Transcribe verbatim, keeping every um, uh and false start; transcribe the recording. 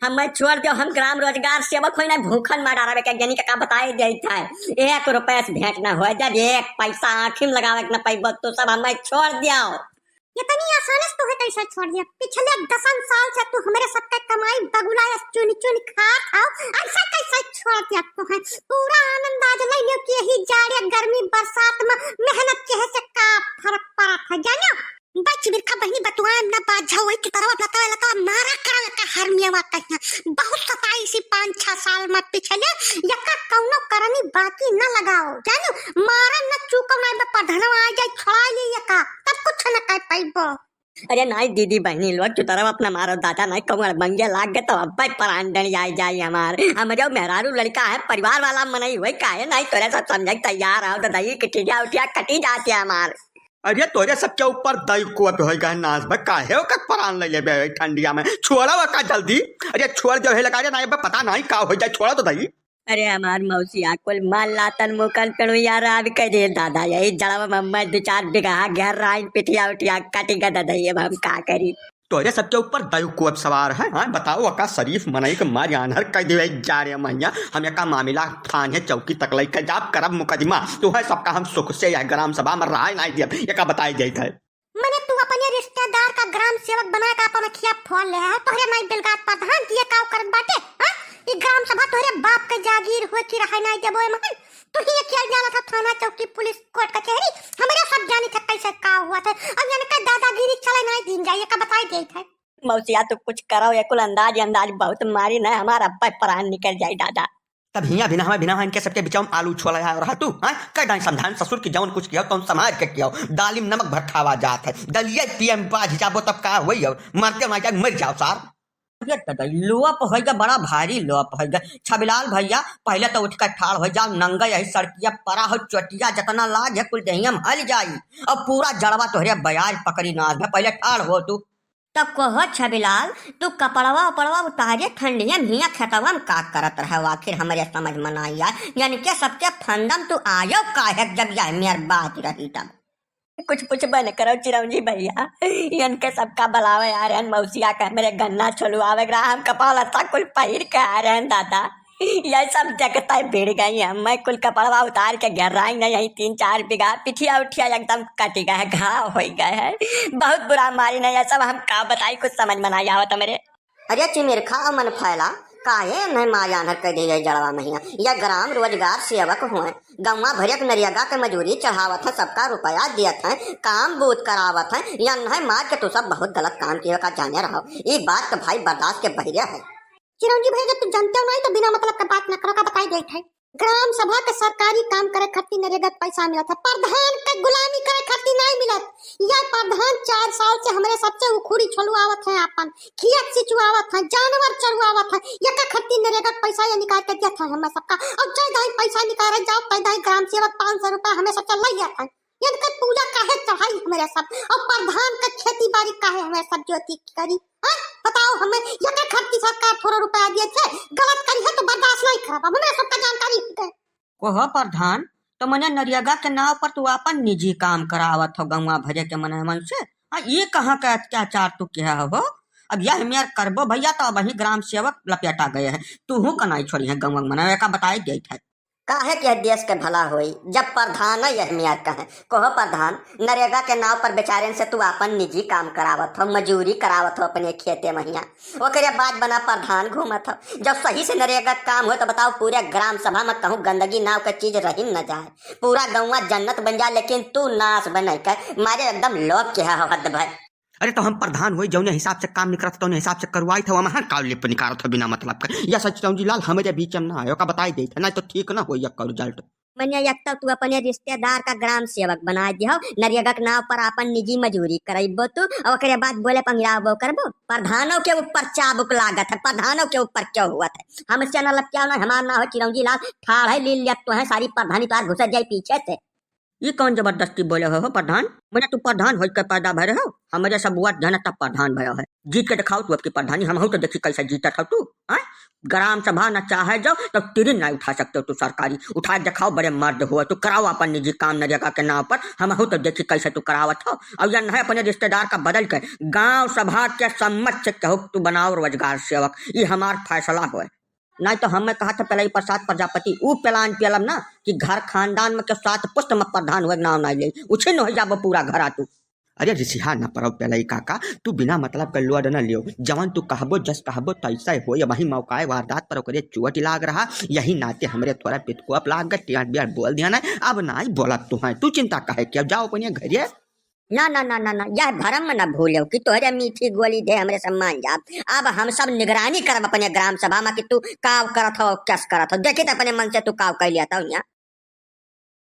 हमें छोड़ दियो, हम ग्राम रोजगार सेवक होई ना, भूखन मार डारबे के, जनी का बताई देत है। एक रुपया से भेंट ना होए, जब एक पैसा आँखी में लगावे के ना पैबो, तो सब हमें छोड़ दियो। इतनी आसानी से तोहे कैसे छोड़ दिया? पिछले दसन साल से तू हमरे सबके कमाई बगुला चुन चुन खात हौ, ऐसे कैसे छोड़ दिया तोहे? पूरा आनंद आज ले लियो कि यही जाड़े गर्मी बरसात में मेहनत किहे से का फर्क पड़त है, जानो? बच बिरखा बहिनी बतुआ ना बात जाओ, वही की तरह अपना तवे लता मारा करा लता हर मियावा कहिया। बहुत सताई सी पाँच छह साल में पिछले, यका कौनो करनी बाकी न लगाओ, जानो? मारा न चूको ना बे प्रधानवा आ जाए, छोड़ा ले यका, तब कुछ न कह पाइबो। अरे नाई दीदी बहिनी लोग, चुतरवा अपना मारो दादा, नाई कौन बंगे लाग गए तो अब्बे प्राण डर जाए जाए हमार। हमरे मेहरारू लड़का है, परिवार वाला मनई होई, काहे नाई तोरे सब समझे तैयार हो, तो दही की टिडिया उठिया कटी जाती है हमार। अरे तोरे सबके ऊपर दही कोप होई गए नास बे, काहे ओकर प्राण ले लेबे ठंडिया में, छोड़ा ओका जल्दी। अरे छोड़ दे, हे लगा रे, नाई बे पता नहीं का हो जाए, छोड़ा तो दही। अरे हमार मौसिया कुल माल लातन मुकन पेड़ुया राब कह दे दादा, यही जड़वा में मैं दो चार बीघा घेर राइन पिठिया उठिया कटी गदा दही, अब हम का करी? तोरे सबके ऊपर दही कोप सवार है, हाँ? बताओ, अका शरीफ मनई के मार आन्हर कह देवे जाड़े महिया, हम एका मामिला थाने चौकी तक लेके जाब, करब मुकदमा, तो है सबका हम सुख से यह ग्राम सभा में राय नहीं दियब, एका बताई जाइत है। मने तू अपने रिश्तेदार का ग्राम सेवक बना के अपन अखिया फोड़ ले है, तोहरे नाई बेलगात प्रधान किए काव करत बाटे, हाँ? ई ग्राम सभा तोहरे बाप के जागीर होए की रहे नाई देबो एमहन। तू ही अखिया जाना था थाना चौकी पुलिस कोर्ट कचहरी, हमरे सब जानी था कैसे का हुआ था। अब इनके दादागिरी चले नाई दिन जाइए का बताई देत है। मौसिया तू कुछ करो, ये कुल अंदाज अंदाज बहुत मारी ना, हमारा अब्बे प्राण निकल जाए दादा। तब हियाँ बिना हवा बिना हवा इनके सबके बिचाव में आलू छोला है और हाँ तू, हाँ? कह दाई समझान ससुर की जौन कुछ किया तौन समाज के किया, दालिम नमक भर खावा जात है, दलिया पिए में बाझ जाबो तब का होई और मरते ना जाए मर जाओ सार। ये दादाई लोप होइगा, बड़ा भारी लोप होइगा। छबिलाल भैया, पहले तो उठ के ठाड़ हो जाओ, नंगा यही सड़किया परा हो, चोटिया जतना लाग है कुल देहिया में हल जाई, और पूरा जड़वा तोहरे बयार पकड़ी नास में, पहले ठाड़ हो तू। तब कहो छबिलाल, तू कपड़वा उपड़वा उतारे ठंडिया में हियाँ खेतवा में का करत रहो? आखिर हमरे समझ में ना आया, यानी के सबके फंदम तू आयो काहे जब यह मेर बात रही तब। कुछ पूछबे न करो चिरौंजी भैया, इनके सबका बुलावे आ रहन मौसिया के हमरे गन्ना छोलुआवे के रहा, हम कपड़ा लत्ता कुल पहिर के आ रहन दादा। यह सब जगत भिड़ गई है, मैं कुल कपड़वा उतार के घेराई नहीं, यही तीन चार बीघा पिठिया उठिया एकदम कट गए है, घाव हो गए है, बहुत बुरा मारी नहीं, यह सब हम का बताई, कुछ समझ में नहीं आवत हमरे। अरे चिमिरखा अमन फैला, काहे नहीं माया आन्हर कह दे जड़वा महिया, यह ग्राम रोजगार सेवक हुए, गौवा भरिया के नरेगा के मजूरी चढ़ावत है, सबका रुपया दियत है, काम बूत करावत है, या नहीं मार के तू सब बहुत गलत काम किए का जाने रहो, ई बात तो भाई बर्दाश्त के बहिरे है। चिरौंजी भैया, जब तू जानते हो नहीं तो बिना मतलब का बात न करो, का बताई देत है। ग्राम सभा के सरकारी काम करे खातिर नरेगा के पैसा मिलत है, प्रधान के गुलामी करे खातिर नहीं मिलत। यह प्रधान चार साल से हमरे सबसे उखुड़ी छोलुआवत है, आपन खेत सिंचुआवत है, जानवर चरुआवत है, यका खातिर नरेगा के पैसा ये निकाल के देत है हमें सबका। और जय दाई पैसा निकाले जाओ, तय दाई ग्राम सेवक पाँच सौ रुपया हमें सबसे ले जात है। इनके पूजा काहे चढ़ाई हमरे सब, और प्रधान के खेती बाड़ी काहे हमरे सब ज्योति करी, हैं? बताओ हमें, ये के खातिर सरकार थोड़ा रुपया दिए थे, गलत करी है तो बर्दाश्त नहीं करब, हमरे सबका जानकारी है। कहो प्रधान, तो मने नरेगा के नाव पर तू आपन निजी काम करावत हो गौवा भरे के मनई से, हाँ, ये कहाँ का अत्याचार तू किहा हो? अब यह मेर करबो भैया तो अब वही ग्राम सेवक लपेटा गए है, तू हूँ कनाई छोड़ी है गौवा मनई का बताई देत है। काहे के देश के भला होई, जब प्रधान यह मियाँ कहे, कहो प्रधान, नरेगा के नाव पर बेचारेन से तू आपन निजी काम करावत हो, मजूरी करावत हो अपने खेते महिया, ओकरे बाद बना प्रधान घूमत हो। जब सही से नरेगा के काम हो तो बताओ, पूरे ग्राम सभा में कहूँ गंदगी नाव के चीज रही न जाए, पूरा गौवा जन्नत बन जाए, लेकिन तू नाश बने के मारे एकदम लोग के हद भय। अरे तो हम प्रधान होई, जौने हिसाब से काम निकरत, तौने हिसाब से करवाई थे, हम हर काल लिप निकारत हो बिना मतलब के। या सच चिरौंजी लाल हमरे बीच में ना आयो, का बताई देत है, नहीं तो ठीक ना होई यक्का result। मने एक तो तू अपने रिश्तेदार का ग्राम सेवक बनाए दिहो, नरेगा के नाव पर आपन निजी मजूरी करइबो तू, और ओकरे बाद बोले पंगिराबो करबो। प्रधानों के ऊपर चाबुक लागत है, प्रधानों के ऊपर क्यों हुआ था? हमसे न लपक्याओ ना, हमार ना हो चिरौंजी लाल, ठाढ़े लील लिया तो है, सारी प्रधानी तो घुस जाए पीछे से। ई कौन जबरदस्ती बोले हो, हो प्रधान? मने तू प्रधान होई के पैदा भय रहो? हमरे सब वोट देना तब प्रधान भयो है। जीत के दिखाओ तू अबकी प्रधानी, हमहू तो देखी कैसे जीतत हो तू, हाँ? ग्राम सभा न चाहे जाओ तो तिरिन नहीं उठा सकते हो तू सरकारी। उठा के देखाओ, बड़े मर्द हुआ तू, कराओ अपन निजी काम नरेगा के नाम पर, हमहू तो देखी कैसे तू करावत हो। और या नहीं अपने रिश्तेदार का बदल के गांव सभा के सम्मत से कहो तू बनाओ रोजगार सेवक, ये हमार फैसला होए। नहीं तो हमें कहा था पहले ही प्रसाद प्रजापति, ऊ प्लान पेलम ना कि घर खानदान में के सात पुस्त में प्रधान हुए नाम नहीं ले, उछिन हो जाबो पूरा घर आ तू। अरे रिसिहा न पड़ो पेलई काका, तू बिना मतलब के लोड न लियो। जवन तू कहबो, जस कहबो, तैसे होई। वही मौकाए वारदात पर ओकरे चोट लाग रहा, यही नाते हमरे थोड़ा पितकोप लाग गए, टियाट बियाट बोल दिया ना। अब नाई बोलत तू है, तू चिंता काहे के, अब जाओ अपने घरे। ना, ना, ना, ना, ना, यह भरम में ना भूलो कि तोहरे मीठी गोली दे हमरे सम्मान जाब। अब हम सब निगरानी करब अपने ग्राम सभा में कि तू काव करत हो, कस करत हो। देखी त अपने मन से तू काव कर लिया था यहाँ।